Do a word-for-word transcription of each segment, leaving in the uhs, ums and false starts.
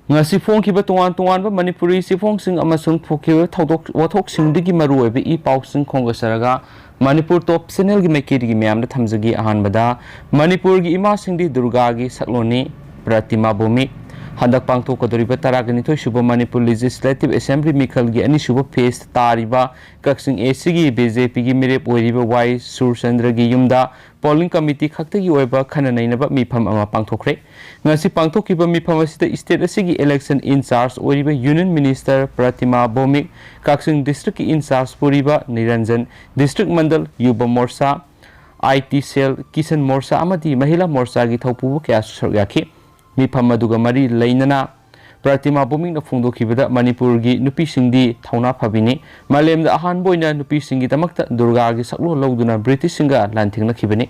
ꯉꯁꯤ ꯐꯣꯡꯈꯤꯕ ꯇꯣꯉꯥꯟ ꯇꯣꯉꯥꯟꯕ ꯃꯅꯤꯄꯨꯔꯤ ꯆꯦꯐꯣꯡꯁꯤꯡ ꯑꯃꯁꯨꯡ ꯊꯣꯛꯈꯤꯕ ꯊꯧꯗꯣꯛ ꯋꯥꯊꯣꯛꯁꯤꯡꯗꯒꯤ ꯃꯔꯨꯑꯣꯏꯕ ꯏ ꯄꯥꯎꯁꯤꯡ ꯈꯣꯝꯒꯠꯆꯔꯒ ꯃꯅꯤꯄꯨꯔ ꯇꯣꯞ ꯆꯦꯅꯦꯜꯒꯤ ꯃꯥꯏꯀꯩꯗꯒꯤ ꯃꯌꯥꯝꯗ ꯊꯝꯖꯒꯦ꯫ ꯑꯍꯥꯟꯕꯗ, ꯃꯅꯤꯄꯨꯔꯒꯤ ꯏꯃꯥꯁꯤꯡꯗꯤ ꯗꯨꯔꯒꯥꯒꯤ ꯁꯛꯂꯣꯟꯅꯤ, ꯄ꯭ꯔꯇꯤꯃꯥ ꯚꯧꯃꯤꯛ꯫ ꯍꯟꯗꯛ ꯄꯥꯡꯊꯣꯛꯀꯗꯧꯔꯤꯕ ꯇꯔꯥꯒ ꯅꯤꯊꯣꯏ ꯁꯨꯕ ꯃꯅꯤꯄꯨꯔ ꯂꯦꯖꯤꯁꯂꯦꯇꯤꯚ ꯑꯦꯁꯦꯝꯕ꯭ꯂꯤ ꯃꯤꯈꯜꯒꯤ ꯑꯅꯤꯁꯨꯕ ꯐꯦꯁꯇ ꯇꯥꯔꯤꯕ ꯀꯛꯆꯤꯡ ꯑꯦꯁ ꯁꯤꯒꯤ ꯕꯤ ꯖꯦ ꯄꯤꯒꯤ ꯃꯤꯔꯦꯞ ꯑꯣꯏꯔꯤꯕ ꯋꯥꯏ ꯁꯨꯔꯆꯟꯗ꯭ꯔꯒꯤ ꯌꯨꯝꯗ ꯄꯣꯂꯤꯡ ꯀꯃꯤꯇꯤ ꯈꯛꯇꯒꯤ ꯑꯣꯏꯕ ꯈꯟꯅ ꯅꯩꯅꯕ ꯃꯤꯐꯝ ꯑꯃ ꯄꯥꯡꯊꯣꯛꯈ꯭ꯔꯦ꯫ ꯉꯁꯤ ꯄꯥꯡꯊꯣꯛꯈꯤꯕ ꯃꯤꯐꯝ ꯑꯁꯤꯗ ꯁ꯭ꯇꯦꯠ ꯑꯁꯤꯒꯤ ꯏꯂꯦꯛꯁꯟ ꯏꯟꯆꯥꯔꯖ ꯑꯣꯏꯔꯤꯕ ꯌꯨꯅꯤꯌꯟ ꯃꯤꯅꯤꯁꯇꯔ ꯄ꯭ꯔꯇꯤꯃꯥ ꯚꯧꯃꯤꯛ, ꯀꯛꯆꯤꯡ ꯗꯤꯁꯇ꯭ꯔꯤꯛꯀꯤ ꯏꯟꯆꯥꯔꯖ ꯄꯨꯔꯤꯕ ꯅꯤꯔꯟꯖꯟ, ꯗꯤꯁꯇ꯭ꯔꯤꯛ ꯃꯟꯗꯜ ꯌꯨꯕ ꯃꯣꯔꯆꯥ, ꯑꯥꯏ ꯇꯤ ꯁꯦꯜ ꯀꯤꯁꯟ ꯃꯣꯔꯆꯥ ꯑꯃꯗꯤ ꯃꯍꯤꯂꯥ ꯃꯣꯔꯆꯥꯒꯤ ꯊꯧꯄꯨꯕ ꯀꯌꯥꯁꯨ ꯁꯔꯨꯛ ꯌꯥꯈꯤ꯫ ꯃꯤꯐꯝ ꯑꯗꯨꯒ ꯃꯔꯤ ꯂꯩꯅꯅ ꯄ꯭ꯔꯇꯤꯃꯥ ꯚꯧꯃꯤꯛꯅ ꯐꯣꯡꯗꯣꯛꯈꯤꯕꯗ ꯃꯅꯤꯄꯨꯔꯒꯤ ꯅꯨꯄꯤꯁꯤꯡꯗꯤ ꯊꯧꯅꯥ ꯐꯕꯤꯅꯤ꯫ ꯃꯥꯂꯦꯝꯗ ꯑꯍꯥꯟꯕ ꯑꯣꯏꯅ ꯅꯨꯄꯤꯁꯤꯡꯒꯤꯗꯃꯛꯇ ꯗꯨꯔꯒꯥꯒꯤ ꯁꯛꯂꯣꯟ ꯂꯧꯗꯨꯅ ꯕ꯭ꯔꯤꯇꯤꯁꯁꯤꯡꯒ ꯂꯥꯟꯊꯦꯡꯅꯈꯤꯕꯅꯤ꯫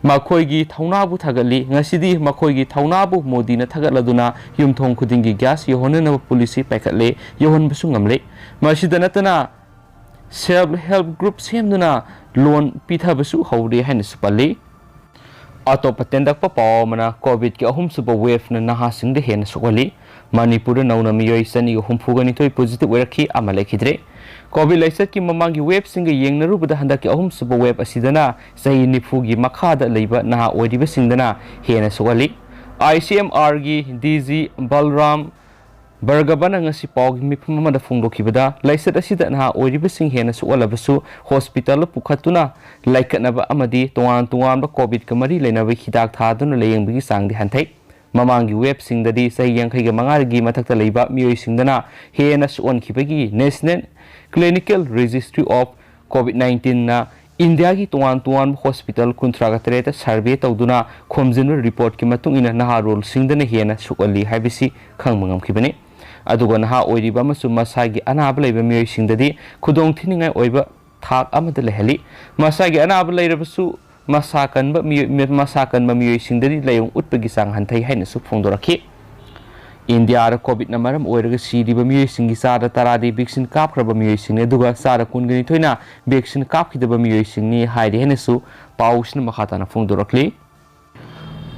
ꯃꯈꯣꯏꯒꯤ ꯊꯧꯅꯥꯕꯨ ꯊꯥꯒꯠꯂꯤ꯫ ꯉꯁꯤꯗꯤ ꯃꯈꯣꯏꯒꯤ ꯊꯧꯅꯥꯕꯨ ꯃꯣꯗꯤꯅ ꯊꯥꯒꯠꯂꯗꯨꯅ ꯌꯨꯝꯊꯣꯡ ꯈꯨꯗꯤꯡꯒꯤ ꯒ꯭ꯌꯥꯁ ꯌꯧꯍꯟꯅꯅꯕ ꯄꯣꯂꯤꯁꯤ ꯄꯥꯏꯈꯠꯂꯦ, ꯌꯧꯍꯟꯕꯁꯨ ꯉꯝꯂꯦ꯫ ꯃꯁꯤꯗ ꯅꯠꯇꯅ ꯁꯦꯜꯐ ꯍꯦꯜꯞ ꯒ꯭ꯔꯨꯞ ꯁꯦꯝꯗꯨꯅ ꯂꯣꯟ ꯄꯤꯊꯕꯁꯨ ꯍꯧꯔꯦ ꯍꯥꯏꯅꯁꯨ ꯄꯜꯂꯤ꯫ ꯑꯇꯣꯞꯄ ꯇꯦꯟꯗꯛꯄ ꯄꯥꯎ ꯑꯃꯅ, ꯀꯣꯚꯤꯗꯀꯤ ꯑꯍꯨꯝꯁꯨꯕ ꯋꯦꯚꯅ ꯅꯍꯥꯁꯤꯡꯗ ꯍꯦꯟꯅ ꯁꯣꯛꯍꯜꯂꯤ꯫ ꯃꯅꯤꯄꯨꯔꯗ ꯅꯧꯅ ꯃꯤꯑꯣꯏ ꯆꯅꯤꯒ ꯍꯨꯝꯐꯨꯒ ꯅꯤꯊꯣꯏ ꯄꯣꯖꯤꯇꯤꯚ ꯑꯣꯏꯔꯛꯈꯤ, ꯑꯃ ꯂꯩꯈꯤꯗ꯭ꯔꯦ꯫ ꯀꯣꯚꯤꯗ ꯂꯥꯏꯆꯠꯀꯤ ꯃꯃꯥꯡꯒꯤ ꯋꯦꯚꯁꯤꯡꯒ ꯌꯦꯡꯅꯔꯨꯕꯗ ꯍꯟꯗꯛꯀꯤ ꯑꯍꯨꯝꯁꯨꯕ ꯋꯦꯚ ꯑꯁꯤꯗꯅ ꯆꯍꯤ ꯅꯤꯐꯨꯒꯤ ꯃꯈꯥꯗ ꯂꯩꯕ ꯅꯍꯥ ꯑꯣꯏꯔꯤꯕꯁꯤꯡꯗꯅ ꯍꯦꯟꯅ ꯁꯣꯛꯍꯜꯂꯤ꯫ I C M ꯑꯥꯔꯒꯤ D G ꯕꯜꯔꯥꯝ ꯕꯔꯒꯕꯅ ꯉꯁꯤ ꯄꯥꯎꯒꯤ ꯃꯤꯐꯝ ꯑꯃꯗ ꯐꯣꯡꯗꯣꯛꯈꯤꯕꯗ, ꯂꯥꯏꯆꯠ ꯑꯁꯤꯗ ꯅꯍꯥ ꯑꯣꯏꯔꯤꯕꯁꯤꯡ ꯍꯦꯟꯅ ꯁꯣꯛꯍꯜꯂꯕꯁꯨ ꯍꯣꯁꯄꯤꯇꯥꯜꯗ ꯄꯨꯈꯠꯇꯨꯅ ꯂꯥꯏꯀꯠꯅꯕ ꯑꯃꯗꯤ ꯇꯣꯉꯥꯟ ꯇꯣꯉꯥꯟꯕ ꯀꯣꯚꯤꯗꯀ ꯃꯔꯤ ꯂꯩꯅꯕ ꯍꯤꯗꯥꯛ ꯊꯥꯗꯨꯅ ꯂꯥꯌꯦꯡꯕꯒꯤ ꯆꯥꯡꯗꯤ ꯍꯟꯊꯩ꯫ ꯃꯃꯥꯡꯒꯤ ꯋꯦꯚꯁꯤꯡꯗꯗꯤ ꯆꯍꯤ ꯌꯥꯡꯈꯩꯒ ꯃꯉꯥꯒꯤ ꯃꯊꯛꯇ ꯂꯩꯕ ꯃꯤꯑꯣꯏꯁꯤꯡꯗꯅ ꯍꯦꯟꯅ ꯁꯣꯛꯍꯟꯈꯤꯕꯒꯤ National Clinical Registry of COVID nineteenꯅ ꯏꯟꯗꯤꯌꯥꯒꯤ ꯇꯣꯉꯥꯟ ꯇꯣꯉꯥꯟꯕ ꯍꯣꯁꯄꯤꯇꯥꯜ ꯀꯨꯟꯊ꯭ꯔꯥꯒ ꯇꯔꯦꯠꯇ ꯁꯔꯚꯦ ꯇꯧꯗꯨꯅ ꯈꯣꯝꯖꯤꯟꯕ ꯔꯤꯄꯣꯔꯠꯀꯤ ꯃꯇꯨꯡ ꯏꯟꯅ ꯅꯍꯥꯔꯣꯜꯁꯤꯡꯗꯅ ꯍꯦꯟꯅ ꯁꯣꯛꯍꯜꯂꯤ ꯍꯥꯏꯕꯁꯤ ꯈꯪꯕ ꯉꯝꯈꯤꯕꯅꯤ꯫ ꯑꯗꯨꯒ ꯅꯍꯥ ꯑꯣꯏꯔꯤꯕ ꯑꯃꯁꯨꯡ ꯃꯁꯥꯒꯤ ꯑꯅꯥꯕ ꯂꯩꯕ ꯃꯤꯑꯣꯏꯁꯤꯡꯗꯗꯤ ꯈꯨꯗꯣꯡꯊꯤꯅꯤꯡꯉꯥꯏ ꯑꯣꯏꯕ ꯊꯥꯛ ꯑꯃꯗ ꯂꯩꯍꯜꯂꯤ꯫ ꯃꯁꯥꯒꯤ ꯑꯅꯥꯕ ꯂꯩꯔꯕꯁꯨ ꯃꯁꯥ ꯀꯟꯕ ꯃꯤꯑꯣꯏ-, ꯃꯁꯥ ꯀꯟꯕ ꯃꯤꯑꯣꯏꯁꯤꯡꯗꯗꯤ ꯂꯥꯏꯑꯣꯡ ꯎꯠꯄꯒꯤ ꯆꯥꯡ ꯍꯟꯊꯩ ꯍꯥꯏꯅꯁꯨ ꯐꯣꯡꯗꯣꯔꯛꯈꯤ꯫ ꯏꯟꯗꯤꯌꯥꯗ ꯀꯣꯚꯤꯗꯅ ꯃꯔꯝ ꯑꯣꯏꯔꯒ ꯁꯤꯔꯤꯕ ꯃꯤꯑꯣꯏꯁꯤꯡꯒꯤ ꯆꯥꯗ ꯇꯔꯥꯗꯤ ꯚꯦꯛꯁꯤꯟ ꯀꯥꯞꯈ꯭ꯔꯕ ꯃꯤꯑꯣꯏꯁꯤꯡꯅꯤ, ꯑꯗꯨꯒ ꯆꯥꯗ ꯀꯨꯟꯒ ꯅꯤꯊꯣꯏꯅ ꯚꯦꯛꯁꯤꯟ ꯀꯥꯞꯈꯤꯗꯕ ꯃꯤꯑꯣꯏꯁꯤꯡꯅꯤ ꯍꯥꯏꯔꯤ ꯍꯥꯏꯅꯁꯨ ꯄꯥꯎꯁꯤꯅ ꯃꯈꯥ ꯇꯥꯅ ꯐꯣꯡꯗꯣꯔꯛꯂꯤ꯫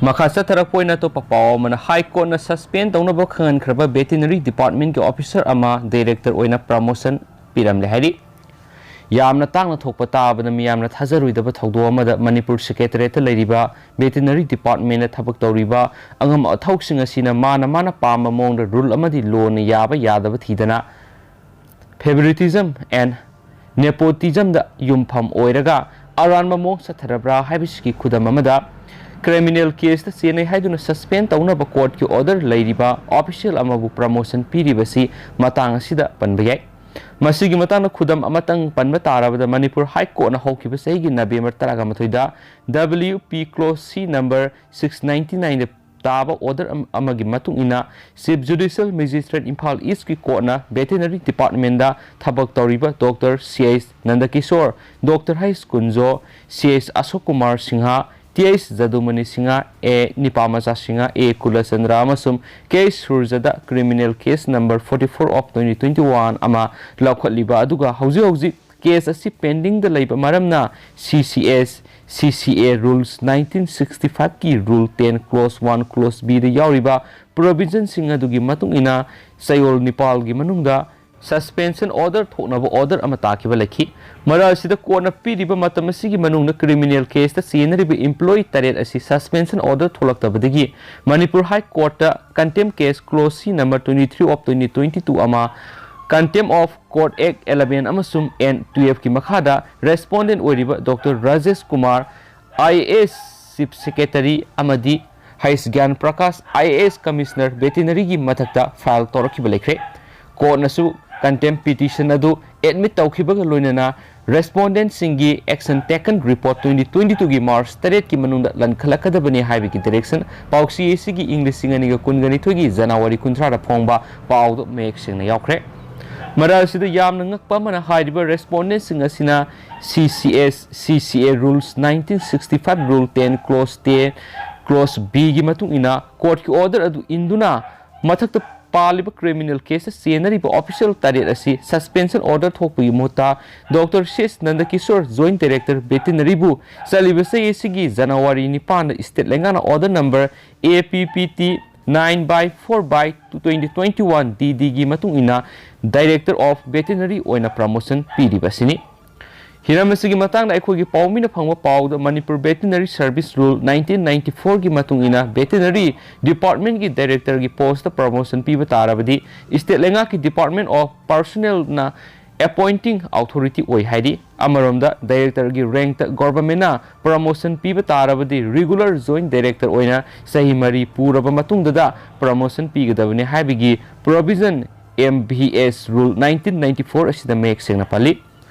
ꯃꯈꯥ ꯆꯠꯊꯔꯛꯄ ꯑꯣꯏꯅ ꯑꯇꯣꯞꯄ ꯄꯥꯎ ꯑꯃꯅ, ꯍꯥꯏ ꯀꯣꯔꯠꯅ ꯁꯁꯄꯦꯟ ꯇꯧꯅꯕ ꯈꯪꯍꯟꯈ꯭ꯔꯕ ꯚꯦꯇꯤꯅꯔꯤ ꯗꯤꯄꯥꯔꯠꯃꯦꯟꯒꯤ ꯑꯣꯐꯤꯁꯔ ꯑꯃ ꯗꯥꯏꯔꯦꯛꯇꯔ ꯑꯣꯏꯅ ꯄ꯭ꯔꯃꯣꯁꯟ ꯄꯤꯔꯝꯂꯦ ꯍꯥꯏꯔꯤ꯫ ꯌꯥꯝꯅ ꯇꯥꯡꯅ ꯊꯣꯛꯄ ꯇꯥꯕꯗ ꯃꯤꯌꯥꯝꯅ ꯊꯥꯖꯔꯣꯏꯗꯕ ꯊꯧꯗꯣꯛ ꯑꯃꯗ ꯃꯅꯤꯄꯨꯔ ꯁꯦꯀ꯭ꯔꯦꯇꯔꯤꯌꯦꯠꯇ ꯂꯩꯔꯤꯕ ꯚꯦꯇꯤꯅꯔꯤ ꯗꯤꯄꯥꯔꯠꯃꯦꯟꯗ ꯊꯕꯛ ꯇꯧꯔꯤꯕ ꯑꯉꯝ ꯑꯊꯧꯁꯤꯡ ꯑꯁꯤꯅ ꯃꯥꯅ ꯃꯥꯅ ꯄꯥꯝꯕ ꯃꯑꯣꯡꯗ ꯔꯨꯜ ꯑꯃꯗꯤ ꯂꯣꯅ ꯌꯥꯕ ꯌꯥꯗꯕ ꯊꯤꯗꯅ favoritism and nepotismꯗ ꯌꯨꯝꯐꯝ ꯑꯣꯏꯔꯒ ꯑꯔꯥꯟꯕ ꯃꯑꯣꯡ ꯆꯠꯊꯔꯕ꯭ꯔꯥ ꯍꯥꯏꯕꯁꯤꯒꯤ ꯈꯨꯗꯝ ꯑꯃꯗ, ꯀ꯭ꯔꯤꯃꯤꯅꯦꯜ ꯀꯦꯁꯇ ꯆꯦꯟꯅꯩ ꯍꯥꯏꯗꯨꯅ ꯁꯁꯄꯦꯟ ꯇꯧꯅꯕ ꯀꯣꯔꯠꯀꯤ ꯑꯣꯔꯗꯔ ꯂꯩꯔꯤꯕ ꯑꯣꯐꯤꯁꯤꯌꯦꯜ ꯑꯃꯕꯨ ꯄ꯭ꯔꯃꯣꯁꯟ ꯄꯤꯔꯤꯕꯁꯤ ꯃꯇꯥꯡ ꯑꯁꯤꯗ ꯄꯟꯕ ꯌꯥꯏ꯫ ꯃꯁꯤꯒꯤ ꯃꯇꯥꯡꯗ ꯈꯨꯗꯝ ꯑꯃꯇꯪ ꯄꯟꯕ ꯇꯥꯔꯕꯗ, ꯃꯅꯤꯄꯨꯔ ꯍꯥꯏ ꯀꯣꯔꯠꯅ ꯍꯧꯈꯤꯕ ꯆꯍꯤꯒꯤ ꯅꯕꯦꯝꯕꯔ ꯇꯔꯥꯃꯥꯄꯟꯗ W P clause C number six ninety nine ꯇꯥꯕ ꯑꯣꯔꯗꯔ ꯑꯃ-, ꯑꯃꯒꯤ ꯃꯇꯨꯡ ꯏꯟꯅ, ꯆꯤꯐ ꯖꯨꯗꯤꯁꯤꯌꯦꯜ ꯃꯦꯖꯤꯁꯇ꯭ꯔꯦꯠ ꯏꯝꯐꯥꯜ ꯏꯁꯀꯤ ꯀꯣꯔꯠꯅ ꯚꯦꯇꯤꯅꯔꯤ ꯗꯤꯄꯥꯔꯠꯃꯦꯟꯗ ꯊꯕꯛ ꯇꯧꯔꯤꯕ doctor C H Nandakishore, doctor H Kunjo, C H Ashok Kumar Singh, T H Jadumani Singh, A Nipamacha Singh, A Kulachandra ꯑꯃꯁꯨꯡ ꯀꯦ ꯁꯨꯔꯖꯗ criminal case number forty four of twenty twenty one ꯑꯃ ꯂꯧꯈꯠꯂꯤꯕ ꯑꯗꯨꯒ ꯍꯧꯖꯤꯛ ꯍꯧꯖꯤꯛ ꯀꯦꯁ ꯑꯁꯤ ꯄꯦꯟꯗꯤꯡꯗ ꯂꯩꯕ ꯃꯔꯝꯅ, C C S, C C A Rules nineteen sixty five ꯀꯤ Rule ten Clause one Clause B ꯗ ꯌꯥꯎꯔꯤꯕ ꯄ꯭ꯔꯣꯚꯤꯖꯟꯁꯤꯡ ꯑꯗꯨꯒꯤ ꯃꯇꯨꯡ ꯏꯟꯅ ꯆꯌꯣꯜ ꯅꯤꯄꯥꯜꯒꯤ ꯃꯅꯨꯡꯗ ꯁꯁꯄꯦꯟꯁꯟ ꯑꯣꯔꯗꯔ ꯊꯣꯛꯅꯕ ꯑꯣꯔꯗꯔ ꯑꯃ ꯇꯥꯈꯤꯕ ꯂꯩꯈꯤ꯫ ꯃꯔꯛ ꯑꯁꯤꯗ ꯀꯣꯔꯠꯅ ꯄꯤꯔꯤꯕ ꯃꯇꯝ ꯑꯁꯤꯒꯤ ꯃꯅꯨꯡꯗ ꯀ꯭ꯔꯤꯃꯤꯅꯦꯜ ꯀꯦꯁꯇ ꯆꯦꯟꯅꯔꯤꯕ ꯏꯝꯄ꯭ꯂꯣꯌꯤ ꯇꯔꯦꯠ ꯑꯁꯤ suspension order ꯊꯣꯛꯂꯛꯇꯕꯗꯒꯤ Manipur high ꯀꯣꯔꯠꯇ contempt case clause C number twenty three of twenty twenty two ꯑꯃ, Contempt of Court Act eleven ꯑꯃꯁꯨꯡ N twelve ꯀꯤ ꯃꯈꯥꯗ ꯔꯦꯁꯄꯣꯟꯗꯦꯟ ꯑꯣꯏꯔꯤꯕ doctor Rajesh Kumar, I A S Chief Secretary, ꯑꯃꯗꯤ ꯍꯩꯁ ꯒ꯭ꯌꯥꯟ Prakash, I A S Commissioner Veterinary ꯒꯤ ꯃꯊꯛꯇ file ꯇꯧꯔꯛꯈꯤꯕ ꯂꯩꯈ꯭ꯔꯦ꯫ ꯀꯣꯔꯠꯅꯁꯨ contempt petition ꯑꯗꯨ ꯑꯦꯗꯃꯤꯠ ꯇꯧꯈꯤꯕꯒ ꯂꯣꯏꯅꯅ ꯔꯦꯁꯄꯣꯟꯗꯦꯟꯁꯤꯡꯒꯤ action taken report twenty twenty two ꯒꯤ ꯃꯥꯔꯆ ꯇꯔꯦꯠꯀꯤ ꯃꯅꯨꯡꯗ ꯂꯟꯈꯠꯂꯛꯀꯗꯕꯅꯤ ꯍꯥꯏꯕꯒꯤ ꯗꯥꯏꯔꯦꯛꯁꯟ ꯄꯥꯎꯆꯦ ꯑꯁꯤꯒꯤ ꯏꯪ ꯂꯤꯁꯤꯡ ꯑꯅꯤꯒ ꯀꯨꯟꯒ ꯅꯤꯊꯣꯏꯒꯤ ꯖꯅꯋꯥꯔꯤ ꯀꯨꯟꯊ꯭ꯔꯥꯗ ꯐꯣꯡꯕ ꯄꯥꯎꯗ ꯃꯌꯦꯛ ꯁꯦꯡꯅ ꯌꯥꯎꯈ꯭ꯔꯦ꯫ ꯃꯔꯛ ꯑꯁꯤꯗ ꯌꯥꯝꯅ ꯉꯛꯄ ꯑꯃꯅ, ꯍꯥꯏꯔꯤꯕ ꯔꯦꯁꯄꯣꯟꯗꯦꯟꯁꯤꯡ ꯑꯁꯤꯅ C C S, C C A Rules nineteen sixty five Rule ten Clause ten Clause B ꯒꯤ ꯃꯇꯨꯡ ꯏꯟꯅ ꯀꯣꯔꯠꯀꯤ ꯑꯣꯔꯗꯔ ꯑꯗꯨ ꯏꯟꯗꯨꯅ ꯃꯊꯛꯇ ꯄꯥꯜꯂꯤꯕ criminal case ꯆꯦꯟꯅꯔꯤꯕ official ꯇꯔꯦꯠ ꯑꯁꯤ suspension order ꯊꯣꯛꯄꯒꯤ ꯃꯍꯨꯠꯇ Doctor C S ꯅꯟꯗꯀꯤꯁꯣꯔ, Joint Director Veterinary ꯕꯨ ꯆꯠꯂꯤꯕ ꯆꯍꯤ ꯑꯁꯤꯒꯤ ꯖꯅꯋꯥꯔꯤ ꯅꯤꯄꯥꯟꯗ state ꯂꯩꯉꯥꯛꯅ order number A P P T nine by four by twenty twenty-one D D ꯒꯤ ꯃꯇꯨꯡ ꯏꯟꯅ Director of Veterinary ꯑꯣꯏꯅ promotion ꯄꯤꯔꯤꯕ ꯑꯁꯤꯅꯤ꯫ ꯍꯤꯔꯝ ꯑꯁꯤꯒꯤ ꯃꯇꯥꯡꯗ ꯑꯩꯈꯣꯏꯒꯤ ꯄꯥꯎꯃꯤꯅ ꯐꯪꯕ ꯄꯥꯎꯗ, Manipur Veterinary Service Rule nineteen ninety-four ꯒꯤ ꯃꯇꯨꯡ ꯏꯟꯅ Veterinary Department ꯀꯤ Director ꯒꯤ post ꯇ promotion ꯄꯤꯕ ꯇꯥꯔꯕꯗꯤ, state ꯂꯩꯉꯥꯛꯀꯤ Department of Personnel ꯅ appointing authority ꯑꯣꯏ ꯍꯥꯏꯔꯤ꯫ ꯑꯃꯔꯣꯝꯗ, Director ꯒꯤ rank ꯇ government ꯅ promotion ꯄꯤꯕ ꯇꯥꯔꯕꯗꯤ, regular Joint Director ꯑꯣꯏꯅ ꯆꯍꯤ ꯃꯔꯤ ꯄꯨꯔꯕ ꯃꯇꯨꯡꯗꯗ promotion ꯄꯤꯒꯗꯕꯅꯤ ꯍꯥꯏꯕꯒꯤ provision M V S Rule nineteen ninety-four ꯑꯁꯤꯗ ꯃꯌꯦꯛ ꯁꯦꯡꯅ ꯄꯜꯂꯤ꯫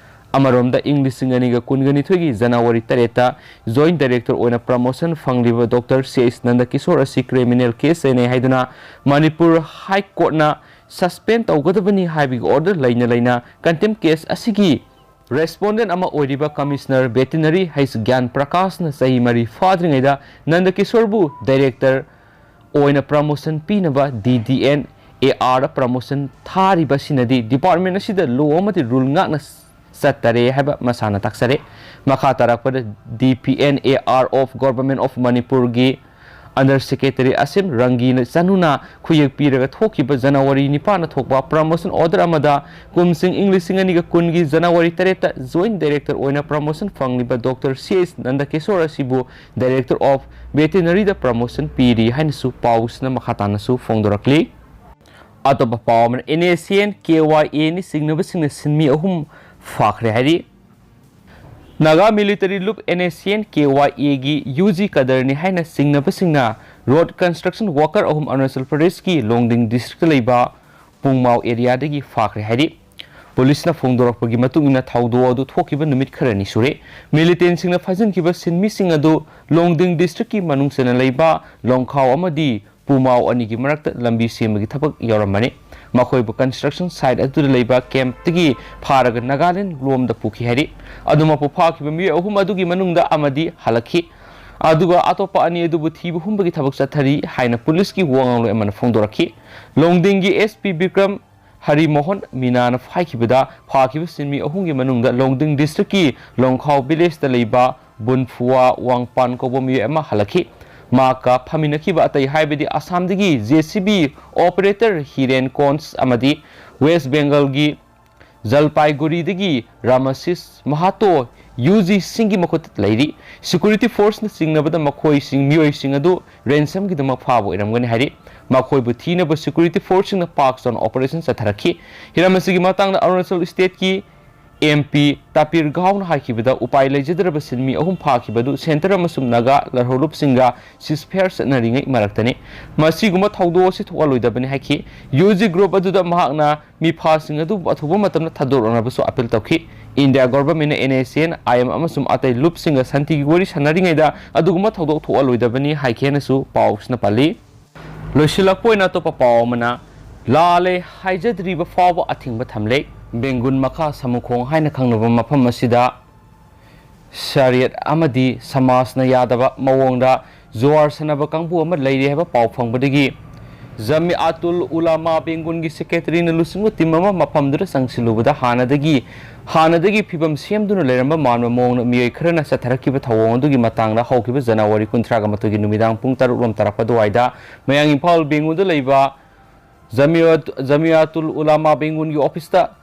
ꯑꯃꯔꯣꯝꯗ, ꯏꯪ ꯂꯤꯁꯤꯡ ꯑꯅꯤꯒ ꯀꯨꯟꯒ ꯅꯤꯊꯣꯏꯒꯤ ꯖꯅꯋꯥꯔꯤ ꯇꯔꯦꯠꯇ Joint Director ꯑꯣꯏꯅ promotion ꯐꯪꯂꯤꯕ Doctor ꯁꯤ ꯑꯦꯁ ꯅꯟꯗꯀꯤꯁꯣꯔ ꯑꯁꯤ criminal case ꯆꯦꯟꯅꯩ ꯍꯥꯏꯗꯨꯅ Manipur High Court ꯅ suspend ꯇꯧꯒꯗꯕꯅꯤ ꯍꯥꯏꯕꯒꯤ order ꯂꯩꯅ ꯂꯩꯅ contempt case ꯑꯁꯤꯒꯤ respondent ꯑꯃ ꯑꯣꯏꯔꯤꯕ Commissioner Veterinary ꯍꯩꯁ ꯒ꯭ꯌꯥꯟ ꯄ꯭ꯔꯀꯥꯁꯅ ꯆꯍꯤ ꯃꯔꯤ ꯐꯥꯗ꯭ꯔꯤꯉꯩꯗ ꯅꯟꯗꯀꯤꯁꯣꯔꯕꯨ Director ꯑꯣꯏꯅ promotion ꯄꯤꯅꯕ D D N A R the promotion ꯊꯥꯔꯤꯕ ꯑꯁꯤꯅꯗꯤ department ꯑꯁꯤꯗ law ꯑꯃꯗꯤ rule ꯉꯥꯛꯅ ꯆꯠꯇꯔꯦ ꯍꯥꯏꯕ ꯃꯁꯥꯅ ꯇꯥꯛꯆꯔꯦ꯫ ꯃꯈꯥ ꯇꯥꯔꯛꯄꯗ D P N A R of Government of Manipur ꯒꯤ Under Secretary ꯑꯁꯤꯝ ꯔꯪꯒꯤꯅ ꯆꯅꯨꯅ ꯈꯨꯌꯦꯛ ꯄꯤꯔꯒ ꯊꯣꯛꯈꯤꯕ ꯖꯅꯋꯥꯔꯤ ꯅꯤꯄꯥꯟꯗ ꯊꯣꯛꯄ promotion order ꯑꯃꯗ ꯀꯨꯝꯁꯤꯡ ꯏꯪ ꯂꯤꯁꯤꯡ ꯑꯅꯤꯒ ꯀꯨꯟꯒꯤ ꯖꯅꯋꯥꯔꯤ ꯇꯔꯦꯠꯇ Joint Director ꯑꯣꯏꯅ promotion ꯐꯪꯂꯤꯕ Doctor ꯁꯤ ꯑꯦꯁ ꯅꯟꯗꯀꯤꯁꯣꯔ ꯑꯁꯤꯕꯨ Director of Veterinary the promotion ꯄꯤꯔꯤ ꯍꯥꯏꯅꯁꯨ ꯄꯥꯎꯁꯤꯅ ꯃꯈꯥ ꯇꯥꯅꯁꯨ ꯐꯣꯡꯗꯣꯔꯛꯂꯤ꯫ ꯑꯇꯣꯞꯄ ꯄꯥꯎ ꯑꯃꯅ, N S C N K Y A ꯅꯤ ꯆꯤꯡꯅꯕꯁꯤꯡꯅ ꯁꯤꯟꯃꯤ ꯑꯍꯨꯝ ꯐꯥꯈ꯭ꯔꯦ ꯍꯥꯏꯔꯤ꯫ ꯅꯥꯒꯥ military ꯂꯨꯞ N S C N K Y A ꯒꯤ U G cadre ꯅꯤ ꯍꯥꯏꯅ ꯆꯤꯡꯅꯕꯁꯤꯡꯅ road construction worker ꯑꯍꯨꯝ ꯑꯔꯨꯅꯥꯆꯜ ꯄ꯭ꯔꯗꯦꯁꯀꯤ ꯂꯣꯡꯗꯤꯡ district ꯇ ꯂꯩꯕ ꯄꯨꯡꯃꯥꯎ area ꯗꯒꯤ ꯐꯥꯈ꯭ꯔꯦ ꯍꯥꯏꯔꯤ꯫ Police ꯅ ꯐꯣꯡꯗꯣꯔꯛꯄꯒꯤ ꯃꯇꯨꯡ ꯏꯟꯅ, ꯊꯧꯗꯣꯛ ꯑꯗꯨ ꯊꯣꯛꯈꯤꯕ ꯅꯨꯃꯤꯠ ꯈꯔꯅꯤ ꯁꯨꯔꯦ꯫ Militant ꯁꯤꯡꯅ ꯐꯥꯖꯤꯟꯈꯤꯕ ꯁꯤꯟꯃꯤꯁꯤꯡ ꯑꯗꯨ ꯂꯣꯡꯗꯤꯡ district ꯀꯤ ꯃꯅꯨꯡ ꯆꯟꯅ ꯂꯩꯕ ꯂꯣꯡꯈꯥꯎ ꯑꯃꯗꯤ ꯄꯨꯃꯥꯎ ꯑꯅꯤꯒꯤ ꯃꯔꯛꯇ ꯂꯝꯕꯤ ꯁꯦꯝꯕꯒꯤ ꯊꯕꯛ ꯌꯥꯎꯔꯝꯕꯅꯤ꯫ ꯃꯈꯣꯏꯕꯨ construction site ꯑꯗꯨꯗ ꯂꯩꯕ camp ꯇꯒꯤ ꯐꯥꯔꯒ ꯅꯥꯒꯥꯂꯦꯟꯗ ꯂꯣꯝꯗ ꯄꯨꯈꯤ ꯍꯥꯏꯔꯤ꯫ ꯑꯗꯨꯃꯛꯄꯨ, ꯐꯥꯈꯤꯕ ꯃꯤꯑꯣꯏ ꯑꯍꯨꯝ ꯑꯗꯨꯒꯤ ꯃꯅꯨꯡꯗ ꯑꯃꯗꯤ ꯍꯜꯂꯛꯈꯤ꯫ ꯑꯗꯨꯒ ꯑꯇꯣꯞꯄ ꯑꯅꯤ ꯑꯗꯨꯕꯨ ꯊꯤꯕ ꯍꯨꯝꯕꯒꯤ ꯊꯕꯛ ꯆꯠꯊꯔꯤ ꯍꯥꯏꯅ ꯄꯨꯂꯤꯁꯀꯤ ꯋꯥ ꯉꯥꯡꯂꯣꯏ ꯑꯃꯅ ꯐꯣꯡꯗꯣꯔꯛꯈꯤ꯫ ꯂꯣꯡꯗꯤꯡꯒꯤ ꯑꯦꯁ ꯄꯤ ꯕꯤꯀ꯭ꯔꯝ ꯍꯔꯤꯃꯣꯍꯟ ꯃꯤꯅꯥꯅ ꯍꯥꯏꯈꯤꯕꯗ, ꯐꯥꯈꯤꯕ ꯁꯤꯟꯃꯤ ꯑꯍꯨꯝꯒꯤ ꯃꯅꯨꯡꯗ ꯂꯣꯡꯗꯤꯡ ꯗꯤꯁꯇ꯭ꯔꯤꯛꯀꯤ ꯂꯣꯡꯈꯥꯎ ꯚꯤꯂꯦꯖꯇ ꯂꯩꯕ ꯕꯨꯟꯐꯨꯋꯥ ꯋꯥꯡꯄꯥꯟ ꯀꯧꯕ ꯃꯤꯑꯣꯏ ꯑꯃ ꯍꯜꯂꯛꯈꯤ꯫ ꯃꯍꯥꯛꯀ ꯐꯝꯃꯤꯟꯅꯈꯤꯕ ꯑꯇꯩ ꯍꯥꯏꯕꯗꯤ ꯑꯁꯥꯝꯗꯒꯤ ꯖꯦ ꯁꯤ ꯕꯤ ꯑꯣꯄꯔꯦꯇꯔ ꯍꯤꯔꯦꯟ ꯀꯣꯟꯁ ꯑꯃꯗꯤ ꯋꯦꯁ ꯕꯦꯡꯒꯜꯒꯤ ꯖꯜꯄꯥꯏꯒꯨꯔꯤꯗꯒꯤ ꯔꯥꯃꯥꯁꯤꯁ ꯃꯍꯥꯇꯣ ꯌꯨ ꯖꯤ ꯁꯤꯡꯒꯤ ꯃꯈꯨꯠꯇ ꯂꯩꯔꯤ꯫ ꯁꯦꯀ꯭ꯌꯨꯔꯤꯇꯤ ꯐꯣꯔꯁꯅ ꯆꯤꯡꯅꯕꯗ ꯃꯈꯣꯏꯁꯤꯡ, ꯃꯤꯑꯣꯏꯁꯤꯡ ꯑꯗꯨ ꯔꯦꯟꯁꯝꯒꯤꯗꯃꯛ ꯐꯥꯕ ꯑꯣꯏꯔꯝꯒꯅꯤ ꯍꯥꯏꯔꯤ꯫ ꯃꯈꯣꯏꯕꯨ ꯊꯤꯅꯕ ꯁꯦꯀ꯭ꯌꯨꯔꯤꯇꯤ ꯐꯣꯔꯁꯁꯤꯡꯅ ꯄꯥꯛ ꯆꯥꯎꯅ ꯑꯣꯄꯔꯦꯁꯟ ꯆꯠꯊꯔꯛꯈꯤ꯫ ꯍꯤꯔꯝ ꯑꯁꯤꯒꯤ ꯃꯇꯥꯡꯗ ꯑꯔꯨꯅꯥꯆꯜ ꯁ꯭ꯇꯦꯠꯀꯤ ꯑꯦꯝ ꯄꯤ ꯇꯥꯄꯤꯔ ꯒꯥꯎꯅ ꯍꯥꯏꯈꯤꯕꯗ, ꯎꯄꯥꯏ ꯂꯩꯖꯗ꯭ꯔꯕ ꯁꯤꯟꯃꯤ ꯑꯍꯨꯝ ꯐꯥꯈꯤꯕ ꯑꯗꯨ ꯁꯦꯟꯇꯔ ꯑꯃꯁꯨꯡ ꯅꯥꯒꯥ ꯂꯜꯍꯧꯂꯨꯞꯁꯤꯡꯒ ꯁꯤꯁꯐꯌꯔ ꯆꯠꯅꯔꯤꯉꯩ ꯃꯔꯛꯇꯅꯤ꯫ ꯃꯁꯤꯒꯨꯝꯕ ꯊꯧꯗꯣꯛ ꯑꯁꯤ ꯊꯣꯛꯍꯜꯂꯣꯏꯗꯕꯅꯤ ꯍꯥꯏꯈꯤ꯫ ꯌꯨ ꯖꯤ ꯒ꯭ꯔꯨꯞ ꯑꯗꯨꯗ ꯃꯍꯥꯛꯅ ꯃꯤꯐꯥꯁꯤꯡ ꯑꯗꯨ ꯑꯊꯨꯕ ꯃꯇꯝꯗ ꯊꯥꯗꯣꯔꯛꯅꯕꯁꯨ ꯑꯄꯤꯜ ꯇꯧꯈꯤ꯫ ꯏꯟꯗꯤꯌꯥ ꯒꯣꯚꯔꯟꯃꯦꯟꯠꯅ N S N, I M ꯑꯃꯁꯨꯡ ꯑꯇꯩ ꯂꯨꯞꯁꯤꯡꯒ ꯁꯥꯟꯇꯤꯒꯤ ꯋꯥꯔꯤ ꯁꯥꯟꯅꯔꯤꯉꯩꯗ ꯑꯗꯨꯒꯨꯝꯕ ꯊꯧꯗꯣꯛ ꯊꯣꯛꯍꯜꯂꯣꯏꯗꯕꯅꯤ ꯍꯥꯏꯈꯤ ꯍꯥꯏꯅꯁꯨ ꯄꯥꯎꯁꯤꯅ ꯄꯜꯂꯤ꯫ ꯂꯣꯏꯁꯤꯜꯂꯛꯄ ꯑꯣꯏꯅ ꯑꯇꯣꯞꯄ ꯄꯥꯎ ꯑꯃꯅ, ꯂꯥꯜꯂꯦ ꯍꯥꯏꯖꯗ꯭ꯔꯤꯕ ꯐꯥꯎꯕ ꯑꯊꯤꯡꯕ ꯊꯝꯂꯦ꯫ ꯕꯦꯡꯒꯨꯟ ꯃꯈꯥ ꯁꯃꯨꯈꯣꯡ ꯍꯥꯏꯅ ꯈꯪꯅꯕ ꯃꯐꯝ ꯑꯁꯤꯗ ꯁꯔꯤꯌꯠ ꯑꯃꯗꯤ ꯁꯃꯥꯖꯅ ꯌꯥꯗꯕ ꯃꯑꯣꯡꯗ ꯖꯨꯋꯥꯔ ꯁꯥꯟꯅꯕ ꯀꯥꯡꯕꯨ ꯑꯃ ꯂꯩꯔꯤ ꯍꯥꯏꯕ ꯄꯥꯎ ꯐꯪꯕꯗꯒꯤ ꯖꯃꯤꯑꯥꯇꯨꯜ ꯎꯂꯥꯃꯥ ꯕꯦꯡꯒꯨꯟꯒꯤ ꯁꯦꯀ꯭ꯔꯦꯇꯔꯤꯅ ꯂꯨꯆꯤꯡꯕ ꯇꯤꯝ ꯑꯃ ꯃꯐꯝꯗꯨꯗ ꯆꯪꯁꯤꯜꯂꯨꯕꯗ ꯍꯥꯟꯅꯗꯒꯤ, ꯍꯥꯟꯅꯗꯒꯤ ꯐꯤꯕꯝ ꯁꯦꯝꯗꯨꯅ ꯂꯩꯔꯝꯕ ꯃꯥꯟꯕ ꯃꯑꯣꯡꯗ ꯃꯤꯑꯣꯏ ꯈꯔꯅ ꯆꯠꯊꯔꯛꯈꯤꯕ ꯊꯧꯑꯣꯡ ꯑꯗꯨꯒꯤ ꯃꯇꯥꯡꯗ ꯍꯧꯈꯤꯕ ꯖꯅꯋꯥꯔꯤ ꯀꯨꯟꯊ꯭ꯔꯥꯒ ꯃꯥꯊꯣꯏꯒꯤ ꯅꯨꯃꯤꯗꯥꯡ ꯄꯨꯡ ꯇꯔꯨꯛ ꯂꯣꯝ ꯇꯥꯔꯛꯄ ꯑꯗꯨꯋꯥꯏꯗ ꯃꯌꯥꯡ ꯏꯝꯐꯥꯜ ꯕꯦꯡꯒꯨꯟꯗ ꯂꯩꯕ ꯖꯃꯤꯌꯠ-, ꯖꯃꯤꯌꯥꯇꯨꯜ ꯎꯂꯥꯃꯥ ꯕꯦꯡꯒꯨꯟꯒꯤ ꯑꯣꯐꯤꯁꯇ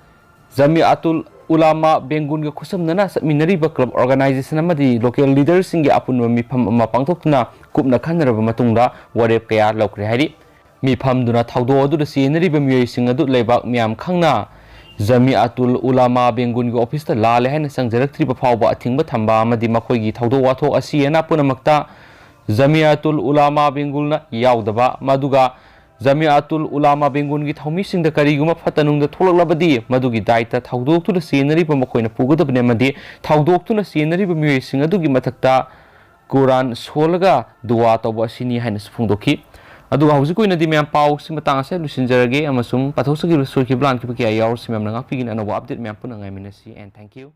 ꯖꯃꯤꯌꯥꯇꯨꯜ ꯎꯂꯥꯃꯥ ꯕꯦꯡꯒꯨꯟꯒ ꯈꯨꯠꯁꯝꯅꯅ ꯆꯠꯃꯤꯟꯅꯔꯤꯕ ꯀ꯭ꯂꯕ ꯑꯣꯔꯒꯅꯥꯏꯖꯦꯁꯟ ꯑꯃꯗꯤ ꯂꯣꯀꯦꯜ ꯂꯤꯗꯔꯁꯤꯡꯒꯤ ꯑꯄꯨꯟꯕ ꯃꯤꯐꯝ ꯑꯃ ꯄꯥꯡꯊꯣꯛꯇꯨꯅ ꯀꯨꯞꯅ ꯈꯟꯅꯔꯕ ꯃꯇꯨꯡꯗ ꯋꯥꯔꯦꯞ ꯀꯌꯥ ꯂꯧꯈ꯭ꯔꯦ ꯍꯥꯏꯔꯤ꯫ ꯃꯤꯐꯝꯗꯨꯅ ꯊꯧꯗꯣꯛ ꯑꯗꯨꯗ ꯆꯦꯟꯅꯔꯤꯕ ꯃꯤꯑꯣꯏꯁꯤꯡ ꯑꯗꯨ ꯂꯩꯕꯥꯛ ꯃꯤꯌꯥꯝ ꯈꯪꯅ ꯖꯃꯤꯌꯥꯇꯨꯜ ꯎꯂꯥꯃꯥ ꯕꯦꯡꯒꯨꯟꯒꯤ ꯑꯣꯐꯤꯁꯇ ꯂꯥꯜꯂꯦ ꯍꯥꯏꯅ ꯆꯪꯖꯔꯛꯇ꯭ꯔꯤꯕ ꯐꯥꯎꯕ ꯑꯊꯤꯡꯕ ꯊꯝꯕ ꯑꯃꯗꯤ ꯃꯈꯣꯏꯒꯤ ꯊꯧꯗꯣꯛ ꯋꯥꯊꯣꯛ ꯑꯁꯤ ꯑꯅꯥ ꯄꯨꯝꯅꯃꯛꯇ ꯖꯃꯤꯌꯥꯇꯨꯜ ꯎꯂꯥꯃꯥ ꯕꯦꯡꯒꯨꯜꯅ ꯌꯥꯎꯗꯕ, ꯃꯗꯨꯒ ꯖꯃꯤꯌꯥꯇꯨꯜ ꯎꯂꯥꯃꯥ ꯕꯦꯡꯒꯨꯜꯒꯤ ꯊꯧꯃꯤꯁꯤꯡꯗ ꯀꯔꯤꯒꯨꯝꯕ ꯐꯠꯇ ꯅꯨꯡꯗ ꯊꯣꯛꯂꯛꯂꯕꯗꯤ ꯃꯗꯨꯒꯤ ꯗꯥꯏꯇ ꯊꯧꯗꯣꯛꯇꯨꯗ ꯆꯦꯟꯅꯔꯤꯕ ꯃꯈꯣꯏꯅ ꯄꯨꯒꯗꯕꯅꯤ ꯑꯃꯗꯤ ꯊꯧꯗꯣꯛꯇꯨꯅ ꯆꯦꯟꯅꯔꯤꯕ ꯃꯤꯑꯣꯏꯁꯤꯡ ꯑꯗꯨꯒꯤ ꯃꯊꯛꯇ ꯀꯨꯔꯥꯟ ꯁꯣꯜꯂꯒ ꯗꯨꯋꯥ ꯇꯧꯕ ꯑꯁꯤꯅꯤ ꯍꯥꯏꯅꯁꯨ ꯐꯣꯡꯗꯣꯛꯈꯤ꯫ ꯑꯗꯨꯒ ꯍꯧꯖꯤꯛꯀꯤ ꯑꯣꯏꯅꯗꯤ ꯃꯌꯥꯝ ꯄꯥꯎꯁꯤ ꯃꯇꯥꯡ ꯑꯁꯤꯗ ꯂꯣꯏꯁꯤꯟꯖꯔꯒꯦ ꯑꯃꯁꯨꯡ ꯄꯥꯊꯣꯛꯆꯈꯤꯕ ꯁꯣꯏꯈꯤꯕ ꯂꯥꯟꯈꯤꯕ ꯀꯌꯥ ꯌꯥꯎꯔꯁꯤ ꯃꯌꯥꯝꯅ ꯉꯥꯛꯄꯤꯒꯅꯤ꯫ ꯑꯅꯧꯕ ꯑꯞꯗꯦꯠ ꯃꯌꯥꯝ ꯄꯨꯟꯅ ꯉꯥꯏꯃꯤꯟꯅꯁꯤ꯫ And thank you꯫